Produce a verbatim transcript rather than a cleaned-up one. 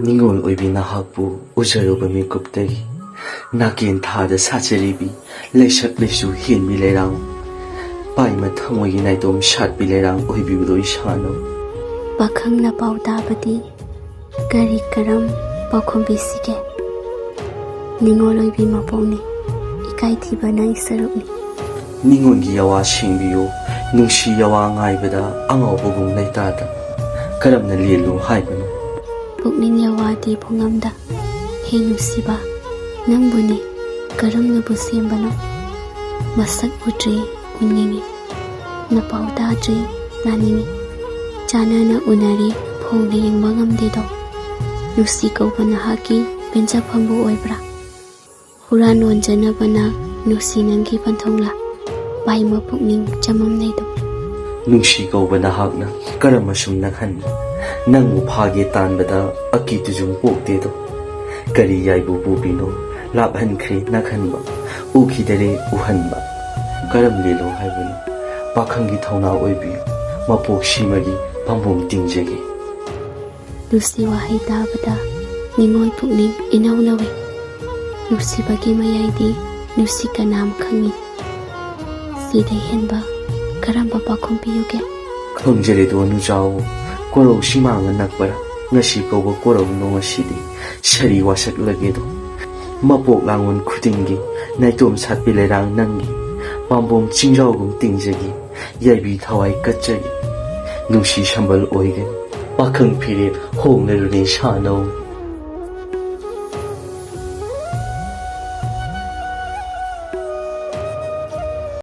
ꯅꯤꯉꯣꯜ ꯑꯣꯏꯕꯤ ꯅꯍꯥꯛꯄꯨ ꯎꯖꯔꯨꯕ ꯃꯤꯀꯨꯞꯇꯒꯤ, ꯅꯥꯀꯦꯟ ꯊꯥꯗ ꯁꯥꯠꯆꯔꯤꯕꯤ ꯂꯩꯁꯛ ꯂꯩꯁꯨ ꯍꯦꯟꯕꯤ ꯂꯩꯔꯥꯡ, ꯄꯥꯏꯃ ꯊꯃꯣꯏꯒꯤ ꯅꯥꯏꯇꯣꯝ ꯁꯥꯠꯄꯤ ꯂꯩꯔꯥꯡ ꯑꯣꯏꯕꯤꯕꯗꯣ ꯏꯁꯥꯅꯧ꯫ ꯄꯥꯈꯪꯅ ꯄꯥꯎ ꯇꯥꯕꯗꯤ ꯀꯔꯤ ꯀꯔꯝ ꯄꯥꯎꯈꯨꯝꯕꯤꯁꯤꯒꯦ? ꯅꯤꯉꯣꯜ ꯑꯣꯏꯕꯤ ꯃꯄꯣꯛꯅꯤ, ꯏꯀꯥꯏꯊꯤꯕ ꯅꯪ ꯁꯔꯨꯛꯅꯤ꯫ ꯅꯤꯉꯣꯜꯒꯤ ꯌꯥꯋꯥ ꯁꯦꯡꯕꯤꯌꯨ, ꯅꯨꯡꯁꯤ ꯌꯥꯋꯥ ꯉꯥꯏꯕꯗ ꯑꯉꯥꯎꯕꯒꯨꯝ ꯂꯩꯇꯥꯗ ꯀꯔꯝꯅ ꯂꯦꯜꯂꯨ ꯍꯥꯏꯕꯅꯣ? ꯄꯨꯛꯅꯤꯡ ꯌꯥꯋꯥꯗꯤ ꯄꯨꯡꯉꯝꯗ꯫ ꯍꯦ ꯅꯨꯡꯁꯤꯕ, ꯅꯪꯕꯨꯅꯤ ꯀꯔꯝꯅꯕꯨ ꯁꯦꯝꯕꯅꯣ? ꯃꯁꯛ ꯎꯗ꯭ꯔꯤ ꯎꯅꯤꯡꯉꯤ, ꯅꯄꯥꯎ ꯇꯥꯗ꯭ꯔꯤ ꯇꯥꯅꯤꯡꯉꯤ꯫ ꯆꯥꯟꯅꯅ ꯎꯅꯔꯤ ꯐꯣꯡꯅ ꯌꯦꯡꯕ ꯉꯝꯗꯦꯗꯣ꯫ ꯅꯨꯡꯁꯤ ꯀꯧꯕ ꯅꯍꯥꯛꯀꯤ ꯄꯦꯟꯖꯐꯝꯕꯨ ꯑꯣꯏꯕ꯭ꯔꯥ? ꯍꯨꯔꯥꯟ ꯅꯣꯟꯖꯅꯕꯅ ꯅꯨꯡꯁꯤ ꯅꯪꯒꯤ ꯄꯟꯊꯨꯡꯂꯥ? ꯄꯥꯏꯃ ꯄꯨꯛꯅꯤꯡ ꯆꯃꯝꯅꯩꯗꯣ꯫ ꯅꯨꯡꯁꯤ ꯀꯧꯕ ꯅꯍꯥꯛꯅ ꯀꯔꯝ ꯑꯁꯨꯝ ꯅꯛꯍꯟꯕ? ꯅꯪꯕꯨ ꯐꯥꯒꯦ ꯇꯥꯟꯕꯗ ꯑꯀꯤ ꯇꯨꯖꯨꯡ ꯄꯣꯛꯇꯦꯗꯣ꯫ ꯀꯔꯤ ꯌꯥꯏꯕꯨ ꯄꯨꯕꯤꯅꯣ ꯂꯥꯞꯍꯟꯈ꯭ꯔꯦ ꯅꯛꯍꯟꯕ, ꯎꯈꯤꯗꯔꯦ ꯎꯍꯟꯕ꯫ ꯀꯔꯝ ꯂꯦꯜꯂꯣ ꯍꯥꯏꯕꯅꯣ? ꯄꯥꯈꯪꯒꯤ ꯊꯧꯅꯥ ꯑꯣꯏꯕꯤꯌꯨ, ꯃꯄꯣꯛꯁꯤꯃꯒꯤ ꯄꯥꯝꯕꯣꯝ ꯇꯤꯡꯖꯒꯦ꯫ ꯅꯨꯡꯁꯤ ꯋꯥꯍꯩ ꯇꯥꯕꯗ ꯅꯤꯉꯣꯜ ꯄꯨꯛꯅꯤꯡ ꯏꯅꯧ ꯅꯧꯏ꯫ ꯅꯨꯡꯁꯤꯕꯒꯤ ꯃꯌꯥꯏꯗꯤ ꯅꯨꯡꯁꯤ ꯀꯅꯥꯝ ꯈꯪꯉꯤ꯫ ꯁꯤꯗꯩ ꯍꯦꯟꯕ ꯀꯔꯝꯕ ꯄꯥꯎꯈꯨꯝ ꯄꯤꯌꯨꯒꯦ? ꯈꯪꯖꯔꯦꯗꯣ ꯅꯨꯖꯥꯎ, ꯀꯣꯔꯧ ꯁꯤꯃꯥꯡꯅ ꯅꯛꯄꯔꯥ? ꯉꯁꯤ ꯀꯧꯕ ꯀꯣꯔꯧꯅꯣ ꯉꯁꯤꯗꯤ ꯁꯥꯔꯤ ꯋꯥꯁꯛꯂꯒꯦꯗꯣ꯫ ꯃꯄꯣꯛ ꯂꯥꯡꯉꯣꯟ ꯈꯨꯗꯤꯡꯒꯤ ꯅꯥꯏꯇꯣꯝ ꯁꯥꯠꯄꯤ ꯂꯩꯔꯥꯡ ꯅꯪꯒꯤ, ꯄꯥꯝꯕꯣꯝ ꯆꯤꯡꯖꯥꯎꯒꯨꯝ ꯇꯤꯡꯖꯒꯦ, ꯌꯥꯏꯕꯤ ꯊꯋꯥꯏ ꯀꯠꯆꯒꯦ꯫ ꯅꯨꯡꯁꯤ ꯁꯝꯕꯜ ꯑꯣꯏꯒꯅꯤ, ꯄꯥꯈꯪ ꯐꯤꯔꯦꯞ ꯍꯣꯡꯂꯔꯨꯅꯤ ꯁꯥꯅꯧ꯫